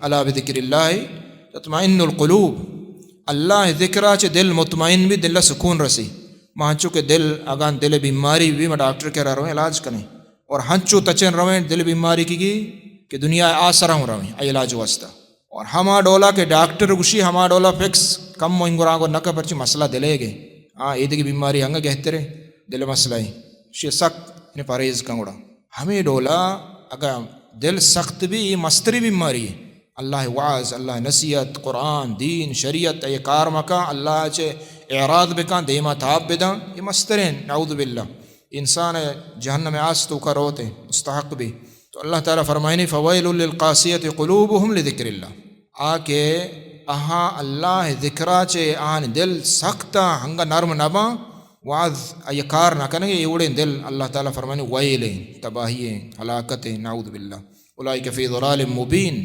الا بذکر اللہ تطمئن القلوب۔ اللہ ذکرا چہ دل مطمئن بی، دل سکون رسی۔ ما ہنچو کہ دل، اگاں دل بیماری بی، ما ڈاکٹر کرا رویں، علاج کنیں۔ اور ہنچو تچن رویں دل بیماری کی گی کہ دنیا آسرا ہوں رویں، اے علاج واسطہ۔ اور ہما ڈولا کہ ڈاکٹر گوشی، ہما ڈولا فکس کم و انگرانگو نہ کن، پرچی مسئلہ دلے گے۔ ہاں، اے دگہ بیماری انگا گہترے، دل مسئلہ ہے۔ شی سک نے پرہیز کن گڑا۔ ہمے ڈولا اگاں دل سخت بی، اے مستری بیماری ہے۔ اللہ وعظ، اللہ نصیحت، قرآن، دین، شریعت، اے کار مکن، اللہ چہ اعراض بکن، دیما تاب بدن، اے مسترین، نعوذ باللہ۔ انسان جہنم آس توکا روتے، مستحق بی۔ تو اللہ تعالیٰ فرمائنی، فویل للقاسیۃ قلوبہم لذکر اللہ۔ آ کہ آہاں اللہ ذکرا چہ آہانی دل سخت آں، ہنگا نرم نباں، وعظ آئی کار نہ کنگے، اے وڑیں دل اللہ تعالیٰ فرمائنی ویل ایں، تباہی ایں، ہلاکت ایں، نعوذ باللہ۔ اولئک فی ضلال مبین،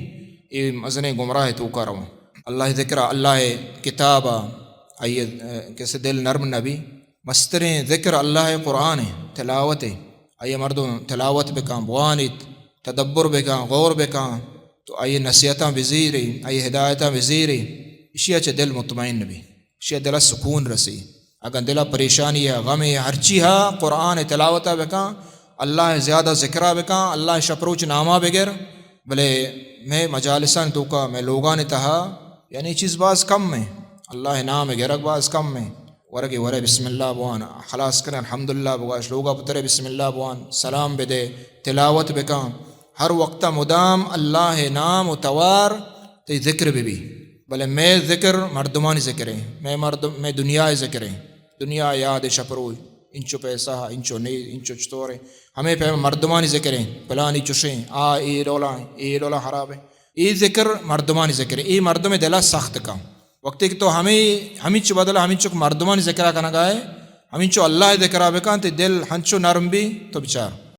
اے مزنیں گمراہ توکا رواں۔ اللہ ذکرا، اللہ کتابا، آئی کسے دل نرم نبی۔ مستریں ذکر اللہ قرآن ایں، تلاوت ایں۔ آئی مردم تلاوت بکن، بوانیت، تدبر بکن، غور بکن، تو آئی نصیحتاں بزیری، آئی ہدایتاں بزیری، اشیا چہ دل مطمئن بی، اشیا دل سکون رسی۔ اگاں دل پریشانی ہے، غم ہے، ہرچی ہا، قرآن تلاوتا بکن، اللہ زیادہ ذکرا بکن، اللہ شپ روچ ناما بگر، بلے مئے مجالسانی توکا، مئے لوگانی تہا، یعنی چیز باز کم ایں۔ اللہ نام گرگ باز کم ایں۔ ورگے ورے بسم اللہ بوان، خلاص کرے الحمدللہ بگوش، لوگا پترے بسم اللہ بوان، سلام بدے، تلاوت بکن۔ ہر وقتا مدام اللہ نام و توار تئی ذکر ببی۔ بلے مئے ذکر مردمانی ذکر ایں، مئے مردم، مئے دنیا ذکر ایں۔ دنیا یاد شپ روچ، انچو پیسہ، انچو نیز، انچو چطور ایں۔ ہمے پیم مردمانی ذکر ایں، پلانی چشیں، آ اے ڈولا ایں، اے ڈولا خراب ایں۔ اے ذکر مردمانی ذکر ایں، اے مردم دلا سخت کن۔ وقتی کہ تو ہمے، ہمینچو بدل، ہمینچو کہ مردمانی ذکرا کنگا ئے، ہمینچو اللہ ذکرا بکن، تئی دل ہنچو نرم بی، تو بچار۔